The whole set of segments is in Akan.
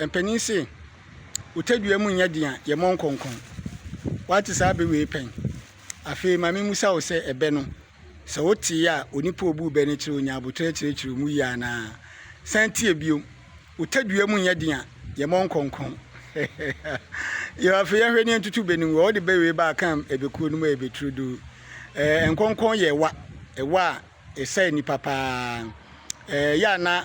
Mpanin se, Wo tadua mu nyɛ den a, yɛ mmɔ nkɔnkɔn. Woate saa bɛ wei pɛn? Afei ma memmisa wo sɛ ɛbɛ no, sɛ wotee a, onipa a obuu bɛ no kyerɛ onya aboterɛ kyerɛkyerɛ mu yie anaa? San tie bio, Wo tadua mu nyɛ den a, yɛ mmɔ nkɔnkɔn. Yɛ afei yɛnhwɛ ne yɛntutu bɛ no ngu. Wode bɛ wei ba a, ka ɛbɛkuo no mu a ɛbɛturodoo. Ɛɛ, nkɔnkɔn yɛ ɛwa, ɛwa a ɛsɛe nnipa paa. Ɛyɛ a na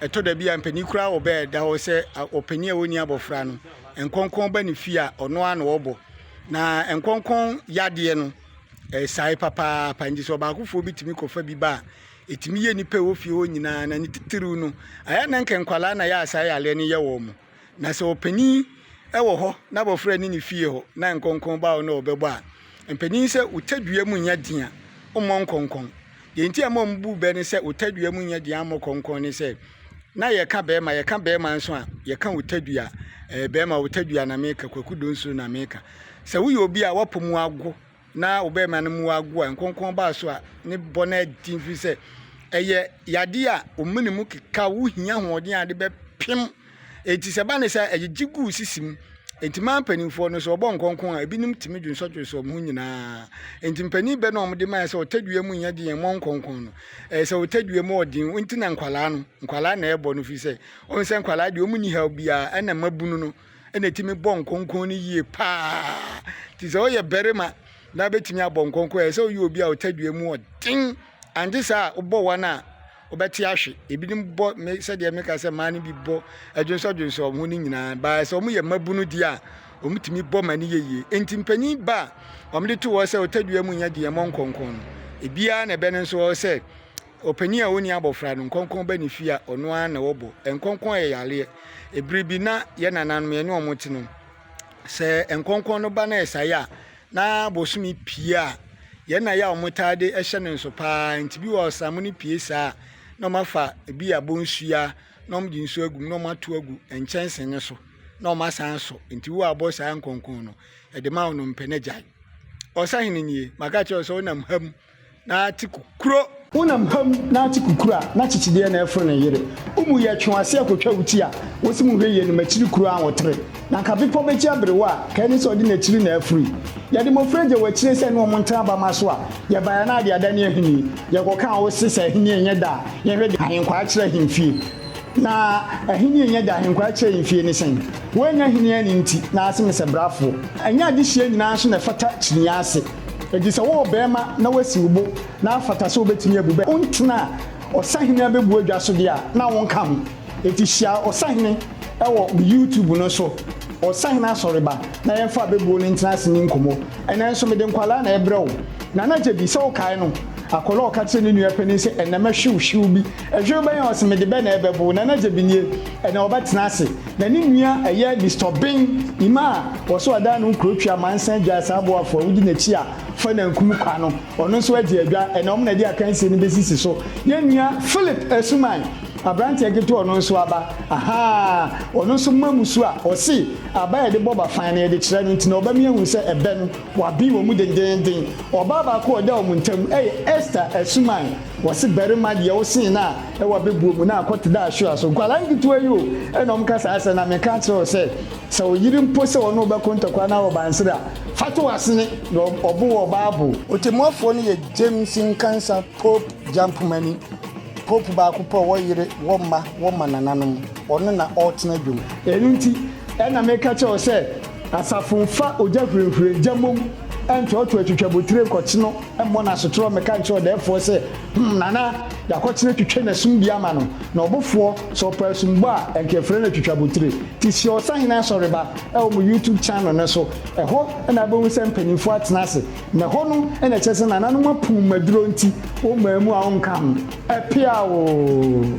ɛtɔ da bi a mpanin koraa wɔ bɛ da hɔ sɛ ɔpanin a ɔnni abɔfra no, nkɔnkɔn ba ne fie a, ɔno ara na ɔbɔ. Na nkɔnkɔn yadeɛ no, ɛsae papaapa. Nti sɛ ɔbaakofoɔ bi tumi kɔfa bi ba a, ɛtumi yɛ nnipa a ɛwɔ fie hɔ nyinaa, na ne titiriw no, ɛyɛ na nka nkwadaa na ɛyɛ a saa yareɛ no yɛ wɔn. Na sɛ ɔpanin wɔ hɔ na abɔfra nni ne fie hɔ na nkɔnkɔn ba hɔ na ɔbɛbɔ a, mpanin sɛ wo tadua mu nyɛ den a, wommɔ nkɔnkɔn. Deɛ nti a ɛma wɔbu bɛ ne sɛ wo tadua mu nyɛ den a ammɔ kɔnkɔn ne sɛ, na yɛka bɛrima, yɛka bɛrima nso a, yɛka wo tadua. Ɛɛ bɛrima wo tadua na meka, Kwaku Donsuo na meka. Sɛ woyɛ obi a woapɔ mu ago na wo bɛrima no mu ago a, nkɔnkɔn ba so a, ne bɔ no adi mfiri sɛ ɛyɛ yadeɛ a omene mu keka wo hia ahoɔden a de bɛpem. Enti sɛ ɛba ne sɛ ɛgyegye gu wo sisi mu. Enti maa mpanimfoɔ no sɛ wɔbɔ nkɔnkɔn a, ebinom tumi dwonsɔdwonsɔ wɔn ho nyinaa. Enti mpanin bɛ na wɔde mae sɛ ɔtadua mu nyɛ den mmɔ nkɔnkɔn no. Ɛyɛ sɛ ɔtadua mu ɔden nti na nkwadaa no, nkwadaa na ɛbɔ no firi sɛ wɔn sɛ nkwadaa deɛ wɔn nni haw biara ɛna mmabunu no ɛna ɛtumi bɔ nkɔnkɔn no yie paa. Nti sɛ woyɛ barima na wobɛtumi abɔ nkɔnkɔn ɛyɛ sɛ woyɛ obi a ɔtadua mu ɔden. Ante saa a wobɔ wɔn a wobɛte ahwe. Ebinom bɔ me sɛdeɛ meka sɛ mmaa no bi bɔ dwonsɔdwonsɔ wɔn ho no nyinaa. Baa sɛ wɔyɛ mmabunu deɛ a, wɔtumi bɔ ma no yɛ yie. Enti mpanyin ba a wɔde to hɔ sɛ ɔtadua mu nyɛ deɛ mmɔ nkɔnkɔn no, ebiara na ɛbɛ no nso hɔ sɛ ɔpanin a ɔnni abɔfra no nkɔnkɔn ba ne fie a ɔno ara na ɔbɔ. Nkɔnkɔn yɛ yareɛ. Ebere bi na yɛn nananom yɛne wɔn te no, sɛ nkɔnkɔn no ba na ɛsae a, na bosome pie a, yɛn na yɛ a wɔtaa de hyɛ no nso paa. Nti bi wɔ ɔsram no pie saa a, na wɔafa ebi abonsua na wɔde nsuo agu mu na wɔato agu nkyɛnse no so na wɔasan asɔ. Nti wo a wabɔ saa nkɔnkɔn no, ɛde ma wo no mpɛ na gyae. Ɔsahene nie, maka kyerɛ wo sɛ wonam ha mu na ate kukuro. Wonam ha mu na ate kukuro a, na kyekyedeɛ na ɛforo ne yere. Wo mu yɛ twe w'ase akɔtwa wo ti a, wose mo hwɛ yie no m'akyiri kuro anwotere. Na nka bepɔ bɛkyi aberewa a, ka ɛne sɛ ɔde n'akyiri na afiri. Yɛde mmɔfra gya w'akyire sɛ ne wɔn ntena bama so a, yɛbaeɛ a na ade adane ahini. Yɛkɔka a wose sɛ ahennie nyɛ da a, yɛnhwɛ deɛ ahenkwaa kyerɛ ahemfie. Na ahennie nyɛ da ahenkwaa kyerɛ ahemfie ne sɛn? Woannya ahennie anni nti, na ase mesɛ brafoɔ. Ɛnyɛ adehyeɛ nyinaa nso na ɛfata kyiniiɛ ase. Enti sɛ wowɔ barima na woasi wo bo na afata sɛ wobɛtumi abu bɛ, wontena ɔsahene abɛbu adwa so deɛ a, na wonka ho. Enti hyia ɔsahene wɔ me YouTube no so, Ɔsahene Asɔreba, na yɛmfa abɛbuo no ntena ase nni nkɔmmɔ. Ɛnnɛ nso mede nkwadaa na ɛrebrɛ wo. Nana Gyebi, sɛ wokae no, akwadaa a ɔka kyerɛɛ ne nua panin sɛ, Ɛnnɛ mɛhwe wo hwew bi. Ɛhwew bɛn a ɔse mede bɛ na ɛbɛbo wo? Nana Gyebi nie, ɛnnɛ ɔbɛtena ase. Na ne nua ɛyɛ Mister Obeng Ima a ɔso adan ne ho kuro twi amansan adwa saa aboafo a wodi n'akyi a fa nankum kwa no, ɔno nso agye adwa. Ɛnnɛ wɔn na ɛde akansie no bɛsisi so. Yɛn nua Philip Asuman, abranteɛ ketewa ɔno nso aba. Ahaa, ɔno nso mma mu so a ɔse aba a yɛde bɔ bafan no yɛde kyerɛ no nti na ɔbɛma yɛahu sɛ ɛbɛ no waben wɔ mu dendeenden. Ɔbaa baako a ɔda wɔn ntam yɛ Esther Asuman. Wɔse barima deɛ wosen no a ɛwɔ abɛbuo mu na akɔte da ahwewa so. Nkwadaa nketewa yi o ɛna wɔn ka saa asɛm na meka akyerɛ wo sɛ sɛ wo yere mpo sɛ ɔne wo bɛko ntɔkwa na ɔbansere a fa to w'asene na ɔbo wɔ ɔbaa bo. Otemmuafoɔ no yɛ James Nkansah Pope Gyampomani. Pope baako pɛ ɔwɔ yere, wɔ mma, wɔ mmanananom. Ɔno na ɔretena dwom. Ɛno nti na meka kyerɛ wo sɛ, asafo mfa ogya hurehure gya mmom ntoatoa twitwabotire nkɔkye no mmɔ no asotorɔ mmɛka nkyerɛ ɔdɛɛfoɔ sɛ, Hum, Nana, yɛakɔkyene twitwa n'asum bi ama no, na ɔbofoɔ, sɛ ɔpɛ asumbɔ a, ɛnka yɛfrɛ no atwitwabotire. Nti hyia Ɔsahene Asɔreba wɔ mo YouTube channel no so, ɛhɔ na wobɛhu sɛ mpanimfoɔ atena ase, na ɛhɔ no na ɛkyerɛ sɛ nananom apum maduro nti, wo mmaa mu a wonka ho. Ɛpeaw oo!